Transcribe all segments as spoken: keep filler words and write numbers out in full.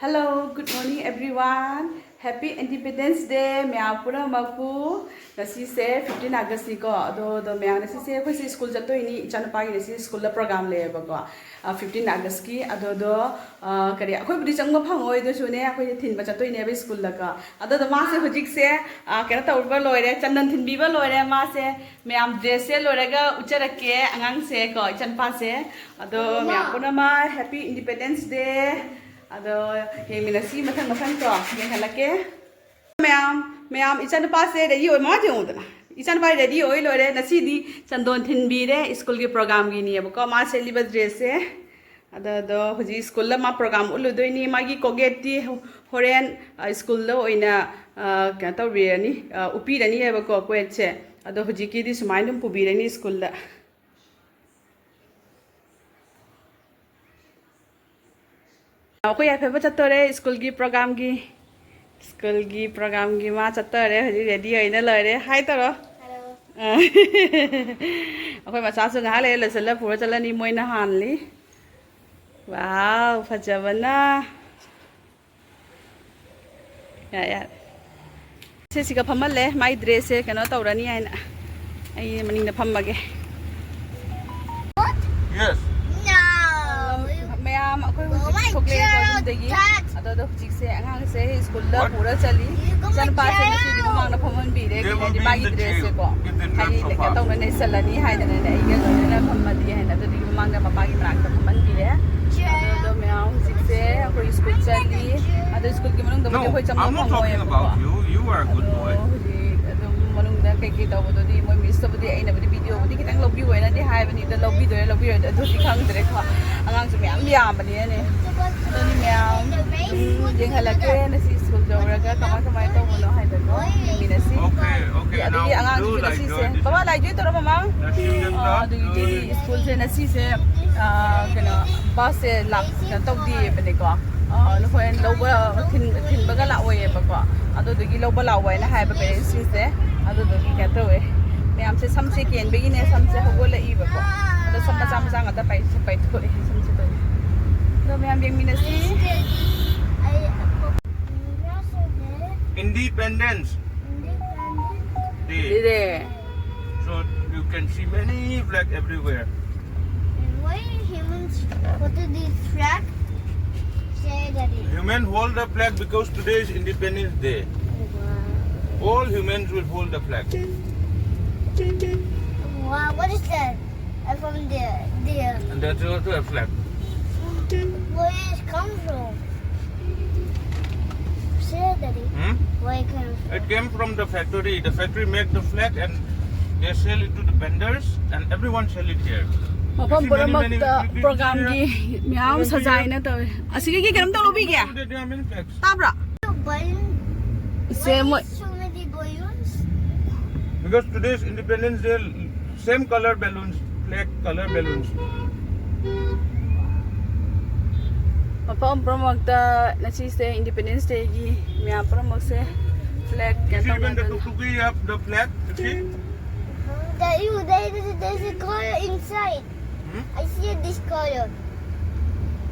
Hello, good morning everyone. Happy Independence Day ꯃꯌꯥꯝ ꯄꯨꯝꯅꯃꯛꯄꯨ꯫ ꯉꯁꯤꯁꯦ fifteen August ꯅꯤꯀꯣ꯫ ꯑꯗꯣ ꯑꯗꯣ ꯃꯌꯥꯝ, ꯉꯁꯤꯁꯦ ꯑꯩꯈꯣꯏꯁꯦ ꯁ꯭ꯀꯨꯜ ꯆꯠꯇꯣꯏꯅꯤ꯫ ꯏꯆꯥꯅꯨꯄꯥꯒꯤ ꯉꯁꯤ ꯁ꯭ꯀꯨꯜꯗ ꯄ꯭ꯔꯣꯒ꯭ꯔꯥꯝ ꯂꯩꯌꯦꯕꯀꯣ, fifteen August ꯀꯤ꯫ ꯑꯗꯣ ꯑꯗꯣ ꯑ, ꯀꯔꯤ, ꯑꯩꯈꯣꯏꯕꯨꯗꯤ ꯆꯪꯕ ꯐꯪꯉꯣꯏ, ꯑꯗꯨꯁꯨꯅꯦ ꯑꯩꯈꯣꯏꯁꯦ ꯊꯤꯟꯕ ꯆꯠꯇꯣꯏꯅꯦꯕ ꯁ꯭ꯀꯨꯜꯗꯀꯣ꯫ ꯑꯗꯣ ꯑꯗꯣ ꯃꯥꯁꯦ ꯍꯧꯖꯤꯛꯁꯦ ꯑ, ꯀꯩꯅꯣ ꯇꯧꯕ ꯂꯣꯏꯔꯦ, ꯆꯟꯗꯣꯟ ꯊꯤꯟꯕꯤꯕ ꯂꯣꯏꯔꯦ꯫ ꯃꯥꯁꯦ ꯃꯌꯥꯝ ꯗ꯭ꯔꯦꯁꯁꯦ ꯂꯣꯏꯔꯒ ꯎꯠꯆꯔꯛꯀꯦ ꯑꯉꯥꯡꯁꯦ ꯀꯣ, ꯏꯆꯟꯄꯥꯁꯦ꯫ ꯑꯗꯣ ꯃꯌꯥꯝ ꯄꯨꯝꯅꯃꯛ Happy Independence Day꯫ ꯑꯗꯣ ꯌꯦꯡꯃꯤꯟꯅꯁꯤ ꯃꯊꯪ ꯃꯊꯪ ꯀꯣ, ꯌꯦꯡꯍꯜꯂꯛꯀꯦ꯫ ꯃꯌꯥꯝ, ꯃꯌꯥꯝ, ꯏꯆꯥꯅꯨꯄꯥꯁꯦ ꯔꯦꯗꯤ ꯑꯣꯏ, ꯃꯃꯥ ꯌꯦꯡꯉꯨꯗꯅ꯫ ꯏꯆꯥꯅꯨꯄꯥ ꯔꯦꯗꯤ ꯑꯣꯏ ꯂꯣꯏꯔꯦ꯫ ꯉꯁꯤꯗꯤ ꯆꯟꯗꯣꯟ ꯊꯤꯟꯕꯤꯔꯦ ꯁ꯭ꯀꯨꯜꯒꯤ ꯄ꯭ꯔꯣꯒꯥꯝꯒꯤꯅꯦꯕꯀꯣ꯫ ꯃꯥ ꯁꯦꯠꯂꯤꯕ ꯗ꯭ꯔꯦꯁꯁꯦ꯫ ꯑꯗꯣ ꯑꯗꯣ ꯍꯧꯖꯤꯛ ꯁ꯭ꯀꯨꯜꯗ ꯃꯥ ꯄ꯭ꯔꯣꯒꯥꯝ ꯎꯠꯂꯨꯗꯣꯏꯅꯤ꯫ ꯃꯥꯒꯤ ꯀꯣꯒꯦꯠꯇꯤ ꯍꯣꯔꯦꯟ, ꯑ, ꯁ꯭ꯀꯨꯜꯗ ꯑꯣꯏꯅ, ꯑ, ꯀꯩꯅꯣ ꯇꯧꯕꯤꯔꯅꯤ, ꯑ, ꯎꯞꯄꯤꯔꯅꯤ ꯍꯥꯏꯕꯀꯣ, ꯀꯣꯒꯦꯠꯁꯦ꯫ ꯑꯗꯣ ꯍꯧꯖꯤꯛꯀꯤꯗꯤ ꯁꯨꯃꯥꯏꯅ ꯑꯗꯨꯝ ꯄꯨꯕꯤꯔꯅꯤ ꯁ꯭ꯀꯨꯜꯗ꯫ ꯑꯩꯈꯣꯏ ꯌꯥꯏꯐꯕ ꯆꯠꯇꯣꯔꯦ ꯁ꯭ꯀꯨꯜꯒꯤ ꯄ꯭ꯔꯣꯒꯥꯝꯒꯤ꯫ ꯁ꯭ꯀꯨꯜꯒꯤ ꯄ꯭ꯔꯣꯒꯥꯝꯒꯤ ꯃꯥ ꯆꯠꯇꯣꯔꯦ, ꯍꯧꯖꯤꯛ ꯔꯦꯗꯤ ꯑꯣꯏꯅ ꯂꯣꯏꯔꯦ꯫ ꯍꯥꯏ ꯇꯧꯔꯣ꯫ ꯑ꯫ ꯑꯩꯈꯣꯏ ꯃꯆꯥꯁꯨ ꯉꯥꯏꯍꯥꯛ ꯂꯩꯔ ꯂꯣꯏꯁꯤꯜꯂ ꯄꯨꯔ ꯆꯠꯂꯅꯤ, ꯃꯣꯏꯅ ꯍꯥꯜꯂꯤ꯫ ꯋꯥꯎ, ꯐꯖꯕꯅ꯫ ꯌꯥꯔꯦ, ꯌꯥꯔꯦ꯫ ꯁꯦ ꯁꯤꯒ ꯐꯝꯍꯜꯂꯦ, ꯃꯥꯏ ꯗ꯭ꯔꯦꯁꯁꯦ ꯀꯩꯅꯣ ꯇꯧꯔꯅꯤ ꯍꯥꯏꯅ꯫ ꯑꯩ ꯃꯅꯤꯡꯗ ꯐꯝꯃꯒꯦ꯫ Yes. ꯃꯌꯥꯝ ꯑꯩꯈꯣꯏ ꯍꯧꯖꯤꯛ ꯊꯣꯛꯂꯛꯑꯦꯀꯣ ꯌꯨꯝꯗꯒꯤ꯫ ꯑꯗꯣ ꯑꯗꯣ ꯍꯧꯖꯤꯛꯁꯦ ꯑꯉꯥꯡꯁꯦ ꯁ꯭ꯀꯨꯜꯗ ꯄꯨꯔ ꯆꯠꯂꯤ꯫ ꯏꯆꯥꯅꯨꯄꯥꯁꯦ ꯉꯁꯤꯗꯤ ꯃꯃꯥꯡꯗ ꯐꯝꯍꯟꯕꯤꯔꯦ, ꯍꯥꯏꯗꯤ ꯃꯥꯒꯤ ꯗ꯭ꯔꯦꯁꯁꯦꯀꯣ꯫ ꯍꯥꯏꯗꯤ ꯀꯩꯅꯣ ꯇꯧꯅ ꯅꯩꯁꯜꯂꯅꯤ ꯍꯥꯏꯗꯅꯅꯦ, ꯑꯩꯒ ꯂꯣꯏꯅꯅ ꯐꯝꯃꯗꯤ ꯍꯥꯏꯅ꯫ ꯑꯗꯨꯗꯒꯤ ꯃꯃꯥꯡꯗ ꯃꯄꯥꯒꯤ ꯃꯅꯥꯛꯇ ꯐꯝꯍꯟꯕꯤꯔꯦ꯫ ꯑꯗꯣ ꯃꯌꯥꯝ ꯍꯧꯖꯤꯛꯁꯦ ꯑꯩꯈꯣꯏ ꯁ꯭ꯀꯨꯜ ꯆꯠꯂꯤ꯫ ꯑꯗꯣ ꯁ꯭ꯀꯨꯜꯒꯤ ꯃꯅꯨꯡꯗꯕꯨꯗꯤ ꯑꯩꯈꯣꯏ ꯆꯪꯕ ꯐꯪꯉꯣꯏꯕꯀꯣ꯫ ꯑꯗꯣ ꯍꯧꯖꯤꯛ ꯑꯗꯨꯝ ꯃꯅꯨꯡꯗ ꯀꯩꯀꯩ ꯇꯧꯕꯗꯨꯗꯤ ꯃꯣꯏ ꯃꯤꯁꯇꯕꯨꯗꯤ ꯑꯩꯅꯕꯨꯗꯤ ꯚꯤꯗꯤꯑꯣꯕꯨꯗꯤ ꯈꯤꯇꯪ ꯂꯧꯕꯤꯌꯣꯅꯗꯤ ꯍꯥꯏꯕꯅꯤ꯫ ꯑꯗꯣ ꯂꯧꯕꯤꯗꯣꯏꯔꯥ ꯂꯧꯕꯤꯔꯣꯏꯗ꯭ꯔꯥ ꯑꯗꯨꯗꯤ ꯈꯪꯗ꯭ꯔꯦꯀꯣ꯫ ꯑꯉꯥꯡꯁꯨ ꯃꯌꯥꯝ ꯌꯥꯝꯕꯅꯤꯅꯅꯦ꯫ ꯑꯗꯨꯅꯤ ꯃꯌꯥꯝ ꯑꯗꯨꯝ ꯌꯦꯡꯍꯜꯂꯛꯀꯦ꯫ ꯉꯁꯤ ꯁ꯭ꯀꯨꯜ ꯌꯧꯔꯒ ꯀꯃꯥꯏ ꯀꯃꯥꯏꯅ ꯇꯧꯕꯅꯣ ꯍꯥꯏꯕꯗꯣ ꯌꯦꯡꯃꯤꯟꯅꯁꯤ꯫ ꯑꯗꯒꯤ ꯑꯉꯥꯡꯁꯤꯡꯁꯨ ꯉꯁꯤꯁꯦ, ꯕꯕꯥ, ꯂꯥꯏ ꯖꯣꯏꯟ ꯇꯧꯔꯣ ꯃꯃꯥ꯫ ꯑ, ꯑꯗꯨꯒꯤꯗꯤ ꯁ꯭ꯀꯨꯜꯁꯦ ꯉꯁꯤꯁꯦ, ꯑ, ꯀꯩꯅꯣ, ꯕꯁꯁꯦ ꯂꯥꯛ-, ꯀꯩꯅꯣ ꯇꯧꯗꯦꯕꯅꯦꯀꯣ꯫ ꯑ, ꯍꯣꯔꯦꯟ ꯂꯧꯕ, ꯊꯤꯟ-, ꯊꯤꯟꯕꯒ ꯂꯥꯛꯑꯣꯏꯌꯦꯕꯀꯣ꯫ ꯑꯗꯨꯗꯨꯒꯤ ꯂꯧꯕ ꯂꯥꯛꯑꯣ ꯍꯥꯏꯅ ꯍꯥꯏꯕ ꯄꯦꯔꯦꯟꯁꯁꯤꯡꯁꯦ꯫ ꯑꯗꯨꯗꯨꯒꯤ ꯀꯩꯅꯣ ꯇꯧꯋꯦ꯫ ꯃꯌꯥꯝꯁꯦ ꯁꯝꯁꯦ ꯀꯦꯟꯕꯒꯤꯅꯦ, ꯁꯝꯁꯦ ꯍꯧꯒꯠꯂꯛꯏꯕꯀꯣ꯫ ꯑꯗꯣ ꯁꯝ ꯃꯆꯥ ꯃꯆꯥ ꯉꯥꯛꯇ ꯄꯥꯏ-, ꯄꯥꯏꯊꯣꯛꯑꯦ ꯁꯝꯁꯦ ꯇꯧꯋꯦ꯫ ꯑꯗꯣ ꯃꯌꯥꯝ ꯌꯦꯡꯃꯤꯟꯅꯁꯤ꯫ Independence Day. So you can see many flag everywhere. And why humans put this flag? Say that it Human hold the flag because today is Independence Day. Wow. All humans will hold the flag. Wow, what is that? I found there, there. And that's also a flag. Where it come from? Say, Daddy. Hmm? Where it come from? It came from the factory. The factory make the flag and they sell it to the vendors and everyone sell it here. ꯃꯐꯝ ꯄꯨꯝꯅꯃꯛꯇ ꯄ꯭ꯔꯣꯒ꯭ꯔꯥꯝꯒꯤ ꯃꯌꯥꯝ ꯁꯖꯥꯏꯅ ꯇꯧꯋꯦ꯫ ꯑꯁꯤꯒꯤ ꯀꯩꯅꯣꯝꯇ ꯂꯧꯕꯤꯒꯦ꯫ There are many flags. ꯇꯥꯕ꯭ꯔꯥ? Balloon. ꯁꯦ, ꯃꯣꯏ So many balloons. Because today's Independence Day, same color balloons, flag color balloons. ꯃꯐꯝ ꯄꯨꯝꯅꯃꯛꯇ ꯉꯁꯤꯁꯦ Independence Dayꯒꯤ ꯃꯌꯥꯝ ꯄꯨꯝꯅꯃꯛꯁꯦ flag You see, even the ꯀꯩꯅꯣ ꯇꯧꯅꯗꯅ꯫ Tuktuki have the flag, you see? There, you, there, there's, there's a color inside. Hmm? I see this color.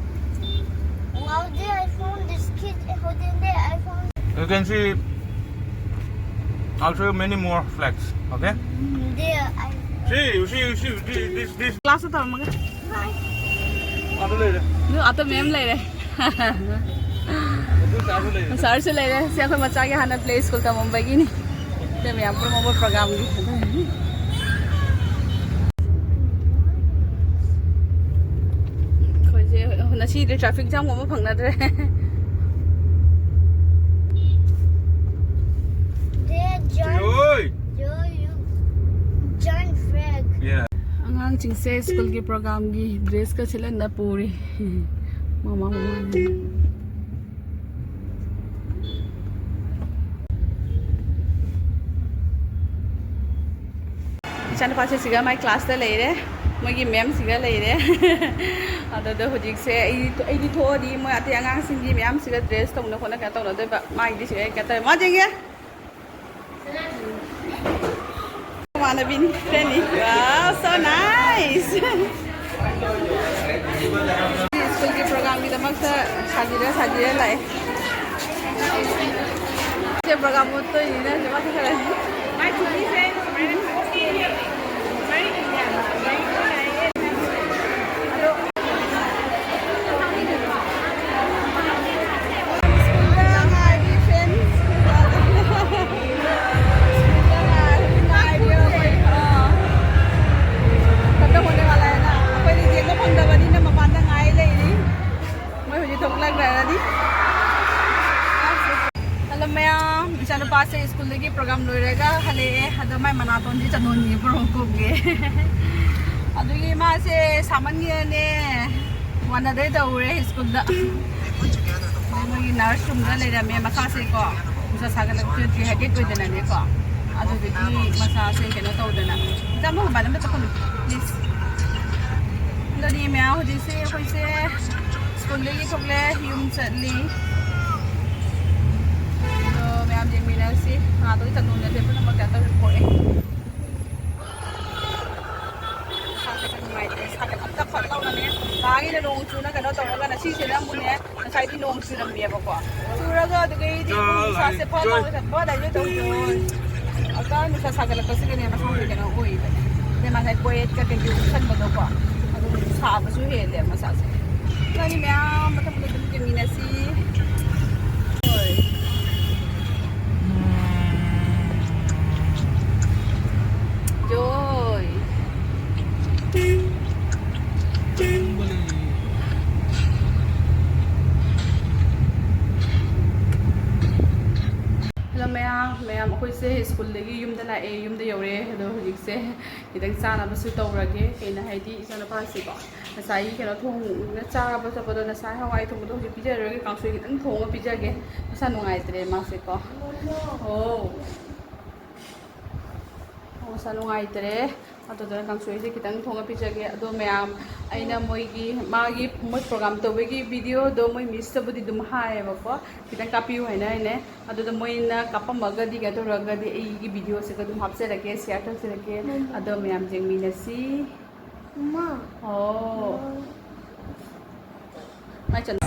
Wow, there I found this kid holding there. I found You can see also many more flags, okay? There. I See, you see, you see, this, this, this. Class ꯇꯧꯔꯝꯃꯒ꯫ ꯑꯗꯨ ꯂꯩꯔꯦ꯫ ꯑꯗꯨ ꯑꯇꯣꯞꯄ ꯃꯌꯥꯝ ꯂꯩꯔꯦ꯫ ꯑꯗꯨ ꯆꯥꯁꯨ ꯂꯩꯔꯦ꯫ ꯁꯥꯔꯁꯨ ꯂꯩꯔꯦ꯫ ꯁꯤ ꯑꯩꯈꯣꯏ ꯃꯆꯥꯒꯤ ꯍꯥꯟꯅ play school ꯇꯝꯃꯝꯕꯒꯤꯅꯤ꯫ ꯁꯤ ꯃꯌꯥꯝ ꯄꯨꯝꯅꯃꯛ programꯒꯤ꯫ ꯑꯩꯈꯣꯏꯁꯦ ꯉꯁꯤꯗꯤ traffic jamꯒꯨꯝꯕ ꯐꯪꯅꯗ꯭ꯔꯦ꯫ There, John. Oi! Joy, you giant frog. Yeah. ꯑꯉꯥꯡꯁꯤꯡꯁꯦ schoolꯒꯤ programꯒꯤ dressꯀ ꯁꯦꯠꯍꯟꯗ ꯄꯨꯔꯤ꯫ ꯃꯃꯥ ꯃꯃꯥꯅ꯫ ꯏꯆꯥꯅꯨꯄꯥꯁꯦ ꯁꯤꯒ ꯃꯥꯏ classꯇ ꯂꯩꯔꯦ꯫ ꯃꯣꯏꯒꯤ ma'amꯁꯤꯒ ꯂꯩꯔꯦ꯫ ꯑꯗꯨꯗ ꯍꯧꯖꯤꯛꯁꯦ ꯑꯩ, ꯑꯩꯗꯤ ꯊꯣꯛꯑꯗꯤ ꯃꯣꯏ ꯑꯇꯩ ꯑꯉꯥꯡꯁꯤꯡꯒꯤ ꯃꯌꯥꯝꯁꯤꯒ dress ꯇꯧꯅ ꯈꯣꯠꯅ ꯀꯩꯅꯣ ꯇꯧꯅꯗꯣꯏꯕ꯫ ꯃꯥꯒꯤꯗꯤ ꯁꯤꯒ ꯀꯩꯅꯣ ꯇꯧꯋꯦ꯫ ꯃꯥ ꯌꯦꯡꯒꯦ꯫ ꯃꯃꯥꯟꯅꯕꯤꯅꯤ, friendꯅꯤ꯫ Wow, so nice. Schoolꯒꯤ programꯒꯤꯗꯃꯛꯇ ꯁꯥꯖꯤꯔ ꯁꯥꯖꯤꯔ ꯂꯥꯛꯑꯦ꯫ ꯄ꯭ꯔꯣꯒꯥꯝ ꯎꯠꯇꯣꯏꯅꯤꯅ ꯍꯧꯖꯤꯛ ꯃꯥ ꯆꯠꯈ꯭ꯔꯅꯤ꯫ ꯃꯥꯏ ꯈꯨꯕꯤꯁꯦ ꯁꯨꯃꯥꯏꯅ ꯊꯣꯛꯑꯦ꯫ ꯃꯔꯤꯡ ꯌꯥꯝꯅ ꯃꯔꯤꯡ ꯅꯥꯏꯌꯦ꯫ ꯑꯗꯣ ꯁ꯭ꯀꯨꯜꯗ ꯉꯥꯏꯔꯤ friends꯫ ꯁ꯭ꯀꯨꯜꯗ ꯉꯥꯏꯔꯤ, ꯉꯥꯏꯔꯤ ꯑꯩꯈꯣꯏ꯫ ꯑꯥ꯫ ꯈꯛꯇ ꯍꯣꯠꯅꯕ ꯂꯥꯏꯅ ꯑꯩꯈꯣꯏꯗꯤ ꯌꯦꯡꯕ ꯐꯪꯗꯕꯅꯤꯅ ꯃꯄꯥꯟꯗ ꯉꯥꯏ ꯂꯩꯔꯤ꯫ ꯃꯣꯏ ꯍꯧꯖꯤꯛ ꯊꯣꯛꯂꯛꯈ꯭ꯔꯅꯤ꯫ ꯍꯜꯂꯣ ꯃꯌꯥꯝ, ꯏꯆꯥꯅꯨꯄꯥꯁꯦ ꯁ꯭ꯀꯨꯜꯗꯒꯤ ꯄ꯭ꯔꯣꯒꯥꯝ ꯂꯣꯏꯔꯒ ꯍꯜꯂꯛꯑꯦ꯫ ꯑꯗꯣ ꯃꯥꯏ ꯃꯅꯥꯇꯣꯟꯁꯤ ꯆꯟꯗꯣꯟꯒꯤ ꯕ꯭ꯔꯣꯡ ꯀꯣꯛꯒꯦ꯫ ꯑꯗꯨꯒꯤ ꯃꯥꯁꯦ ꯁꯥꯃꯟꯒꯤꯅꯅꯦ ꯋꯥꯅꯗꯩ ꯇꯧꯔꯦ ꯁ꯭ꯀꯨꯜꯗ꯫ ꯑꯗꯩ ꯃꯣꯏꯒꯤ ꯅꯔꯁ ꯔꯨꯝꯗ ꯂꯩꯔꯝꯃꯦ ꯃꯁꯥꯁꯦꯀꯣ꯫ ꯅꯨꯡꯁꯥ ꯁꯥꯒꯠꯂꯛꯄꯁꯦ dehydrate ꯑꯣꯏꯗꯅꯅꯦꯀꯣ꯫ ꯑꯗꯨꯗꯨꯒꯤ ꯃꯁꯥꯁꯦ ꯀꯩꯅꯣ ꯇꯧꯗꯅ꯫ ꯏꯆꯥ ꯃꯣꯏ ꯃꯄꯥꯟꯗ ꯑꯝꯇ ꯆꯠꯈꯣꯅꯦ, please꯫ ꯑꯗꯨꯅꯤ ꯃꯌꯥꯝ ꯍꯧꯖꯤꯛꯁꯦ ꯑꯩꯈꯣꯏꯁꯦ ꯁ꯭ꯀꯨꯜꯗꯒꯤ ꯊꯣꯛꯂꯦ, ꯌꯨꯝ ꯆꯠꯂꯤ꯫ ꯑꯗꯣ ꯃꯌꯥꯝ ꯌꯦꯡꯃꯤꯟꯅꯁꯤ꯫ ꯉꯥꯗꯣ ꯆꯠꯂꯨꯅꯗꯦ ꯄꯨꯝꯅꯃꯛ ꯀꯩꯅꯣ ꯇꯧꯔꯤ ꯄꯣꯛꯑꯦ꯫ ꯏꯁꯥꯁꯦ ꯈꯔ ꯅꯨꯡꯉꯥꯏꯇꯦ꯫ ꯏꯁꯥꯁꯦ ꯐꯠꯇ ꯐꯠ ꯇꯧꯅꯅꯦ꯫ ꯉꯥꯏꯍꯥꯛꯀꯤꯗ ꯅꯣꯡ ꯆꯨꯅ ꯀꯩꯅꯣ ꯇꯧꯔꯒ ꯉꯁꯤꯁꯤꯅ ꯑꯃꯨꯛꯅꯦ ꯉꯁꯥꯏꯗꯤ ꯅꯣꯡ ꯆꯨꯔꯝꯃꯦꯕꯀꯣ꯫ ꯆꯨꯔꯒ ꯑꯗꯨꯗꯒꯤꯗꯤ ꯑꯃꯨꯛ ꯅꯨꯡꯁꯥꯁꯦ ꯐꯠ ꯂꯥꯎꯅ ꯁꯠ ꯐꯠ ꯍꯥꯏꯖꯦ ꯇꯧꯗꯣꯏ꯫ ꯑꯗ ꯅꯨꯡꯁꯥ ꯁꯥꯒꯠꯂꯛꯄꯁꯤꯒꯅꯦ ꯃꯁꯥꯁꯦ ꯀꯩꯅꯣ ꯑꯣꯏꯕꯅꯦ꯫ ꯑꯗꯩ ꯃꯥꯁꯦ ꯀꯣꯌꯦꯠꯀ ꯀꯩꯀꯩ ꯎꯞꯁꯟꯕꯗꯣꯀꯣ꯫ ꯑꯗꯨꯝ ꯁꯥꯕꯁꯨ ꯍꯦꯜꯂꯦ ꯃꯁꯥꯁꯦ꯫ ꯏꯕꯥꯅꯤ ꯃꯌꯥꯝ ꯃꯊꯪ ꯃꯊꯪ ꯑꯗꯨꯝ ꯌꯦꯡꯃꯤꯟꯅꯁꯤ꯫ ꯍꯣꯏ꯫ ꯖꯣꯏ꯫ ꯍꯜꯂꯣ ꯃꯌꯥꯝ, ꯃꯌꯥꯝ ꯑꯩꯈꯣꯏꯁꯦ ꯁ꯭ꯀꯨꯜꯗꯒꯤ ꯌꯨꯝꯗ ꯂꯥꯛꯑꯦ, ꯌꯨꯝꯗ ꯌꯧꯔꯦ꯫ ꯑꯗꯣ ꯍꯧꯖꯤꯛꯁꯦ ꯈꯤꯇꯪ ꯆꯥꯅꯕꯁꯨ ꯇꯧꯔꯒꯦ꯫ ꯀꯩꯅꯣ ꯍꯥꯏꯗꯤ ꯏꯆꯥꯅꯨꯄꯥꯁꯤꯀꯣ ꯉꯁꯥꯏꯒꯤ ꯀꯩꯅꯣ ꯊꯣꯡ-, ꯆꯥꯕ ꯆꯠꯄꯗꯣ ꯉꯁꯥꯏ ꯍꯋꯥꯏ ꯊꯣꯡꯕꯗꯣ ꯍꯧꯖꯤꯛ ꯄꯤꯖꯔꯔꯣꯏꯒꯦ, ꯀꯥꯡꯁꯣꯏ ꯈꯤꯇꯪ ꯊꯣꯡꯉꯒ ꯄꯤꯖꯒꯦ꯫ ꯃꯁꯥ ꯅꯨꯡꯉꯥꯏꯇ꯭ꯔꯦ ꯃꯥꯁꯦꯀꯣ꯫ ꯑꯣ꯫ ꯃꯁꯥ ꯅꯨꯡꯉꯥꯏꯇ꯭ꯔꯦ꯫ ꯑꯗꯨꯗꯨꯅ ꯀꯥꯡꯁꯣꯏꯁꯦ ꯈꯤꯇꯪ ꯊꯣꯡꯉ ꯄꯤꯖꯒꯦ꯫ ꯑꯗꯣ ꯃꯌꯥꯝ, ꯑꯩꯅ ꯃꯣꯏꯒꯤ, ꯃꯥꯒꯤ, ꯃꯣꯏ ꯄ꯭ꯔꯣꯒꯥꯝ ꯇꯧꯕꯒꯤ ꯚꯤꯗꯤꯑꯣꯗꯣ ꯃꯣꯏ ꯃꯤꯁꯇꯕꯨꯗꯤ ꯑꯗꯨꯝ ꯍꯥꯏꯌꯦꯕꯀꯣ, ꯈꯤꯇꯪ ꯀꯥꯞꯄꯤꯌꯨ ꯍꯥꯏꯅ ꯍꯥꯏꯅꯦ꯫ ꯑꯗꯨꯗ ꯃꯣꯏꯅ ꯀꯥꯞꯄꯝꯃꯒꯗꯤ ꯀꯩꯅꯣ ꯇꯧꯔꯒꯗꯤ ꯑꯩꯒꯤ ꯚꯤꯗꯤꯑꯣꯁꯤꯒ ꯑꯗꯨꯝ ꯍꯥꯞꯆꯔꯛꯀꯦ, ꯁꯤꯌꯥꯔ ꯇꯧꯖꯔꯛꯀꯦ꯫ ꯑꯗꯣ ꯃꯌꯥꯝ ꯌꯦꯡꯃꯤꯟꯅꯁꯤ꯫ ꯃꯥ꯫ ꯑꯣ꯫ ꯃꯥ꯫ ꯃꯥꯏ ꯆꯟ-